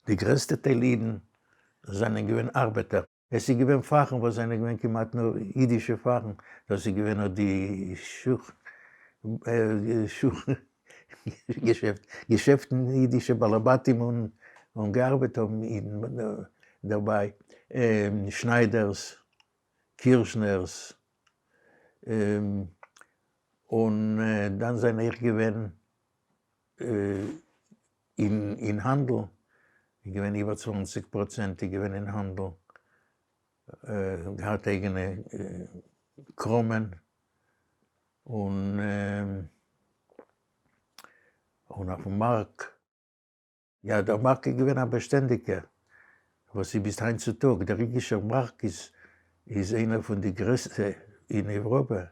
די גרעסטע טייל אידן זענען געווען ארבעטער. עס איז געווען פאכן וואס זענען געווען כמעט נאר אידישע פאכן, דאס איז געווען אט די שוך שוך געשעפט, געשעפטן אידישע בעלי בתים און און געארבעט האבן אידן דערביי, שניידערס, קירשנערס, און דאן זענען אויך געווען אין האנדל איז געווען איבער 20% איז געווען אין האנדל, געהאט אייגענע קראמען, און און אויפן מארק, יא דער מארק איז געווען א באשטענדיגער, וואס איז ביז היינט צו טאג, דער ריגישער מארק איז איז איינער פון די גרעסטע אין אייראפע,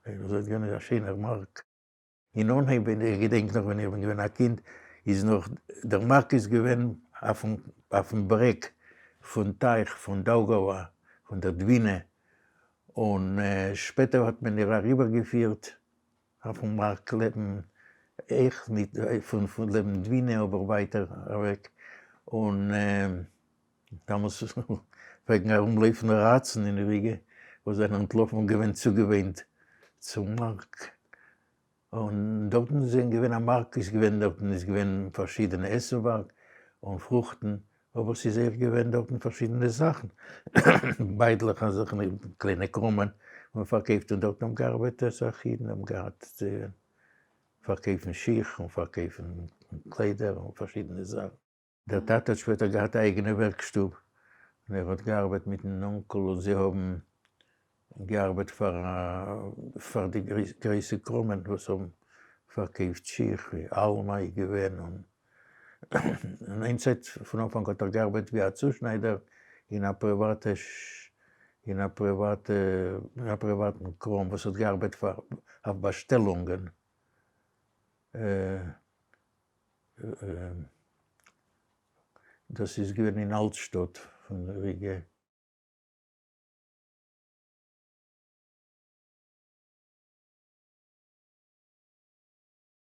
עס איז געווען א שענער מארק. אין אנהייב ווען איך געדענק נאך ווען איך בין געווען א קינד איז נאך דער מארק איז געווען אויפן אויפן ברעג פון טייך פון דאוגאווא פון דער דווינע און שפעטער האט מען איר אריבער געפירט אויפן מארק לעבן אויך ניט פון פון לעבן דווינע אבער ווייטער אוועק און דאמאלס פלעגן ארום לויפן ראצן אין ריגע וואס זענען אנטלאפן און געווען צוגעוואינט צום מארק, און דארטן איז געווען א מארק איז געווען דארטן איז געווען פארשידענע עסנווארג און פרוכטן, אבער ס'איז אויך געווען דארטן פארשידענע זאכן, ביידלעך אזעלכע קליינע קראמען און פארקויפט און דארטן האבן געארבעט אסאך אידן האבן געהאט פארקויפן שיך און פארקויפן קליידער און פארשידענע זאכן. דער טאטע האט שפעטער געהאט א אייגענע ווערקשטוב, און ער האט געארבעט מיטן אנקל און זיי האבן געארבעט פאר פאר די גרויסע קראמען וואס האבן פארקויפט שיך, ווי אלמא איז געווען, און און איין צייט פון אנפאנג האט ער געארבעט ווי א צושניידער אין א פריוואטע אין א פריוואטע אין א פריוואטן קראם וואס האט געארבעט פאר אויף באשטעלונגען. דאס איז געווען אין אלט שטאט פון ריגע.